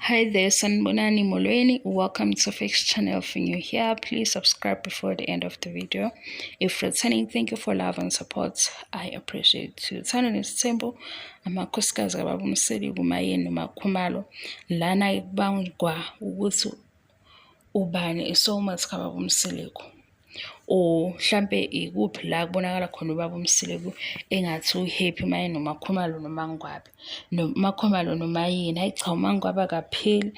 Hi there, Sanibonani Molweni. Welcome to Fix Channel. If you're new here, please subscribe before the end of the video. If returning, thank you for love and support. I appreciate you. Uthando Nesithembu, amakhosikazi kababa uMseleku, uMaYeni noMaKhumalo. Lana kubangwa ukuthi ubani i-soulmate kababa uMseleku. Or mhlampe ikuphi la kubonakala khona ubaba uMseleku engathi u-happy uma enoMaKhumalo noMaNgwabe. NoMaKhumalo noMaYeni. Hhayi cha, uMaNgwabe akapheli.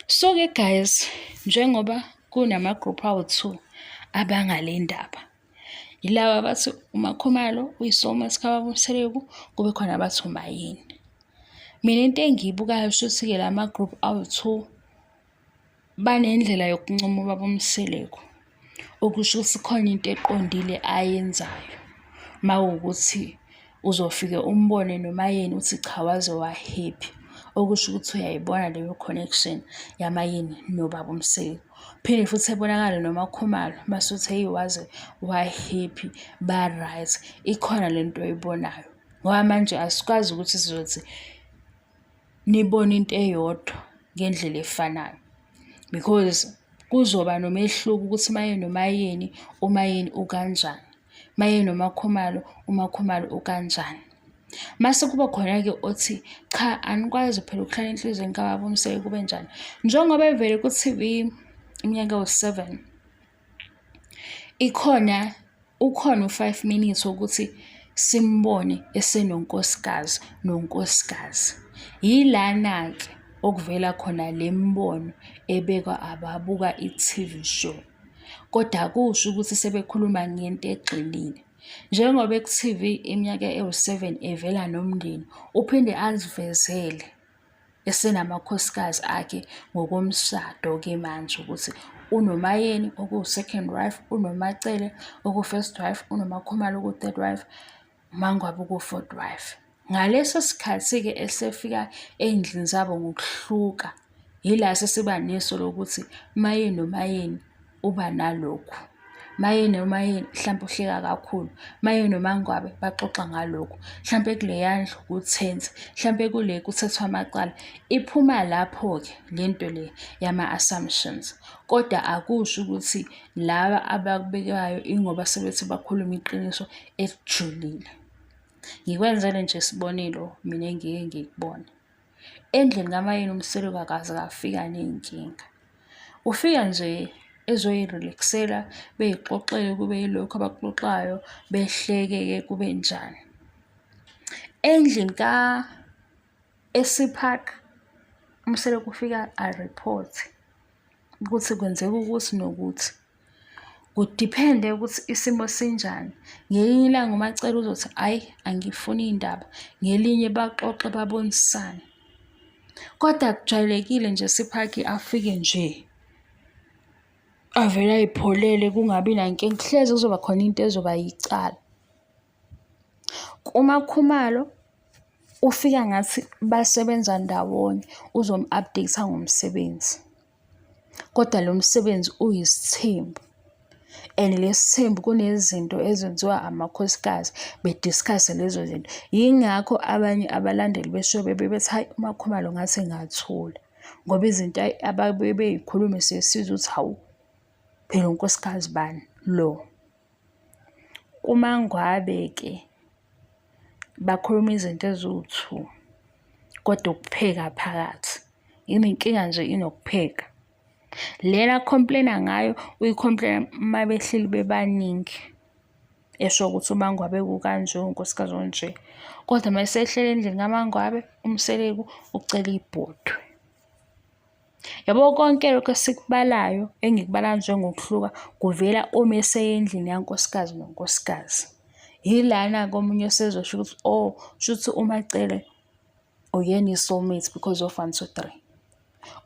So-ke guys, njengoba kunama-group awu-two abangale ndaba. Yilaba abathi uMaKhumalo uyi-soulmate kababa uMseleku, kube khona abathi uMaYeni. Mina into engiyibukayo shuthi-ke la ma-group awu-two banendlela yokuncoma ubaba uMseleku. Okusho ukuthi khona into eqondile ayenzayo. Uma kuwukuthi uzofike umbone noMaYeni uthi cha waze wa-happy. Okusho ukuthi uyayibona leyo connection yaMaYeni nobaba uMseleku. Phinde futhi ebonakale noMaKhumalo mase uthi hheyi waze wa-happy ba-right. Ikhona le nto oyibonayo. Ngoba manje asikwazi ukuthi sizothi nibone into eyodwa ngendlela efanayo because kuzoba nomehluko ukuthi maye noMaYeni, uMaYeni ukanjani, maye noMaKhumalo, uMaKhumalo ukanjani. Mase kuba khona-ke othi cha anikwazi phela ukuhlala enhliziyweni kababa uMseleku kube njani. Njengoba evele ku-T_V iminyaka ewu-seven, ikhona ukhona u-five minutes wokuthi simbone esenonkosikazi nonkosikazi. Yilana-ke okuvela khona le mibono ebekwa ababuka i-T_V show. Kodwa akusho ukuthi sebekhuluma ngento egxilile. Njengoba eku-T_V iminyaka ewu-seven evela nomndeni, uphinde azivezele esenamakhosikazi akhe ngokomshado-ke manje ukuthi unoMaYeni okuwu-second wife, unoMaCele oku-first wife, unoMaKhumalo oku-third wife, uMaNgwabe oku-fourth wife. Ngaleso sikhathi-ke esefika ey'ndlini zabo ngokuhluka, yila sesiba neso lokuthi MaYeni noMaYeni uba nalokhu. MaYeni noMaYeni hlampe uhleka kakhulu, MaYeni noMaNgwabe baxoxa ngalokhu, hlampe kuleya ndlu ku-tense, hlampe kule kuthethwa amacala. Iphuma lapho-ke le nto le yama-assumptions, kodwa akusho ukuthi laba abakubekayo ingoba sebethi bakhuluma iqiniso elijulile. Ngikwenzele nje isibonelo mina engike ngikubone. Endlini kaMaYeni uMseleku akaze kafika ney'nkinga. Ufika nje ezoyi-relax-ela, bey'xoxele kube yilokhu abakuxoxayo, behleke-ke kube njani. Endlini ka-Essie Park, uMseleku ufika a-report-e ukuthi kwenzeka ukuthi nokuthi. Ku-depend-e ukuthi isimo sinjani. Ngelinye ilanga uMaCele uzothi hhayi angifuni iy'ndaba, ngelinye baxoxe babonisane. Kodwa akujwayelekile nje Essie afike nje avele ay'pholele kungabi nankinga, kuhlezi kuzoba khona into ezoba yicala. KuMaKhumalo ufika ngathi basebenza ndawonye, uzomu-update-a ngomsebenzi. Kodwa lo msebenzi uyisithembu and lesi sithembu kunezinto ezenziwa amakhosikazi be-discuss-e lezo zinto. Yingakho abanye abalandeli be-show bebe bethi hhayi uMaKhumalo ngathi engathula ngoba izinto ababe bey'khuluma siye sizwe ukuthi hawu phela unkosikazi bani lo. KuMaNgwabe-ke bakhuluma izinto eziwu-two kodwa ukupheka phakathi. Inenkinga nje inokupheka. Lena a-complain-a ngayo uyi-complain-a uma behleli bebaningi, esho ukuthi uMaNgwabe kukanje unkosikazi onje. Kodwa uma esehleli endlini kaMaNgwabe uMseleku ucela ibhodwe. Yabo konke lokhu esikubalayo engikubala njengokuhluka kuvela uma eseya endlini yankosikazi nonkosikazi. Yilana-ke omunye esezosho ukuthi oh shuthi uMaCele uyena i-soulmate because of one, two, three.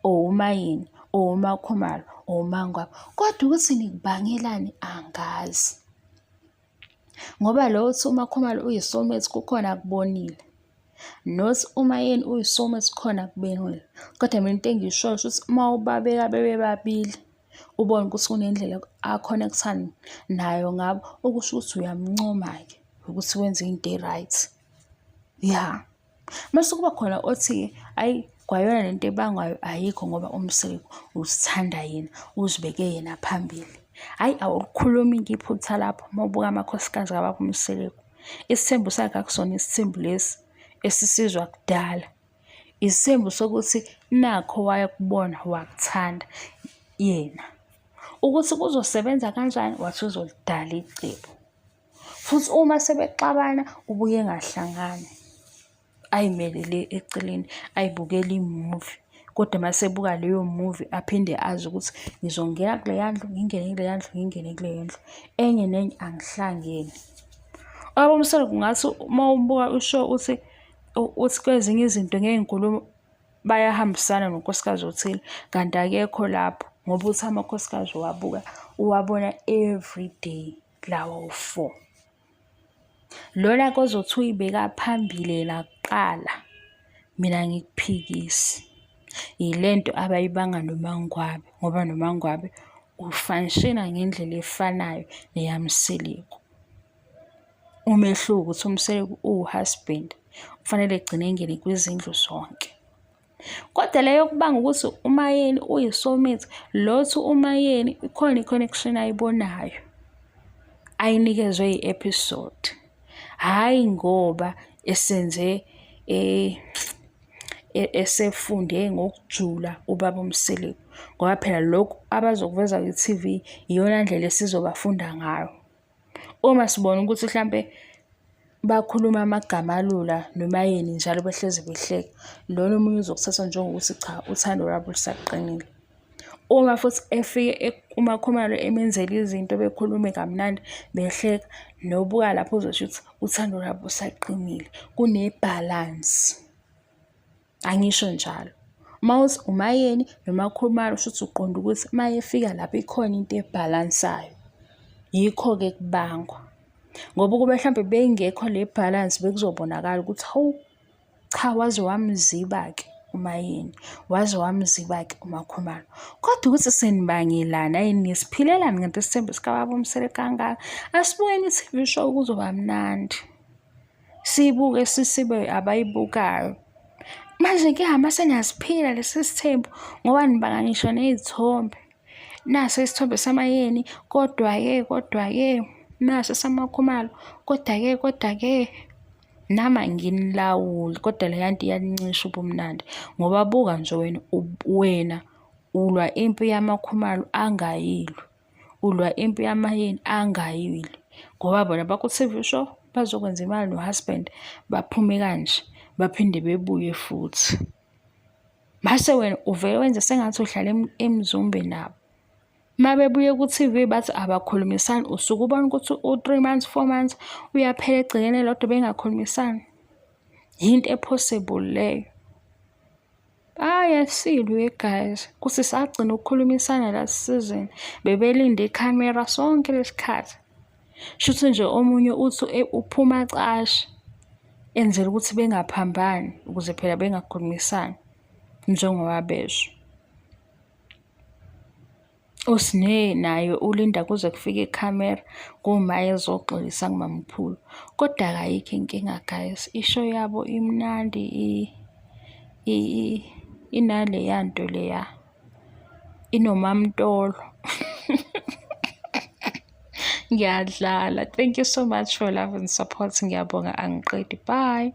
Or uMaYeni, or uMaKhumalo, or uMaNgwabe. Kodwa ukuthi nikubangelani angazi. Ngoba lo othi uMaKhumalo uyi-soulmate kukhona akubonile. Nothi uMaYeni uyi-soulmate kukhona akubonile. Kodwa mina into engiyishoyo shuthi uma ubabeka bebe babili ubone ukuthi kunendlela a-connect-a nayo ngabo, okusho ukuthi uyamncoma-ke ukuthi wenza into e-right. Ya. Mase kuba khona othi-ke hhayi Kwayona lento ebangwayo ayikho ngoba uMseleku uzithanda yena, uzibeke yena phambili. Hhayi awulikhulumi iphutha lapho uma ubuka amakhosikazi kababa uMseleku. Isithembu sakhe akusona isithembu lesi esisizwa kudala. Isithembu sokuthi nakho wayekubona wakuthanda yena. Ukuthi kuzosebenza kanjani wathi uzolidala icebo. Futhi uma sebexabana ubuye engahlangani. Ayimele le eceleni ayibukele imuvi. Kodwa uma esebuka leyo muvi aphinde azi ukuthi ngizongena kuleya ndlu, ngingene kuleya ndlu, ngingene kuleyo ndlu. Enye nenye angihlangene. Ubaba uMseleku kungathi uma umbuka usho uthi uthi kwezinye izinto ngey'nkulumo bayahambisana nonkosikazi othile kanti akekho lapho ngoba uthi amakhosikazi uwabuka uwabona everyday lawa wu-four. Lona kozothi uyibeka phambili yena kuqala, mina angikuphikisi. Yile nto abayibanga noMaNgwabe ngoba noMaNgwabe ufanshina ngendlela efanayo neyaMseleku. Umehluko ukuthi uMseleku uwu-husband, kufanele egcine engene kwizindlu zonke. Kodwa le yokubanga ukuthi uMayeni uyi-soulmate, lothi uMayeni ikhona i-connection ayibonayo ayinikezwe i-episode. Hhayi ngoba esenze esefunde ngokujula ubaba uMseleku ngoba phela lokhu abazokuveza kwi-T_V iyona ndlela esizobafunda ngayo. Uma sibona ukuthi hlampe bakhuluma amagama alula noMayeni njalo behlezi behleka, lona omunye uzokuthatha njengokuthi cha uthando lwabo lusaqinile. Uma futhi efike uMakhumalo emenzela izinto bekhulume kamnandi behleka, nobuka lapho uzosho ukuthi uthando lwabo lusaqinile, kunebhalansi. Angisho njalo. Uma uthi uMayeni noMakhumalo shuthi uqonda ukuthi uma efika lapho ikhona into ebhalansayo. Yikho-ke kubangwa. Ngoba ukube hlampe beyingekho le bhalansi bekuzobonakala ukuthi hawu, cha waze wamziba-ke uMayeni, waze wamziba-ke uMakhumalo. Kodwa ukuthi senibangelana yini nisiphilelani ngento isithembu sikababa uMseleku kangaka? Asibukeni i-T_V show kuzoba mnandi. Siyibuke sisibe abayibukayo. Manje ke hamba seniyaziphila lesi sithembu ngoba nibanga ngisho ney'thombe. Naso isithombe samayeni kodwa-ke kodwa-ke naso samakhumalo kodwa-ke kodwa-ke nami anginilawuli kodwa leya nto iyanincisha ubumnandi ngoba buka nje wena wena ulwa impi yamakhumalo angayilwi. Ulwa impi yamayeni angayilwi ngoba bona baku-T_V show bazokwenza imali no-husband baphume kanje baphinde bebuye futhi. Mase wena uvele wenze sengathi uhlala eMzumbe nabo. Uma bebuye ku-T_V bathi abakhulumisani usuke ubona ukuthi u-three months, four months uyaphela egcekeni elilodwa bengakhulumisani. Yinto e-possible leyo. Hhayi asilwi guys, kuthi sagcina ukukhulumisana last season. Bebelinde ikhamera sonke lesikhathi. Shuthi nje omunye uthi uphuma acashe enzela ukuthi bengaphambani ukuze phela bengakhulumisani njengoba besho. USne naye ulinda kuze kufike ikhamera kuma ezoxolisa kumamkhulu. Kodwa ayikho inkinga guys, ishow yabo imnandi inaleya nto leya, inoMamTolo. Ngiyadlala. Thank you so much for love and support. Ngiyabonga angiqedi. Bye.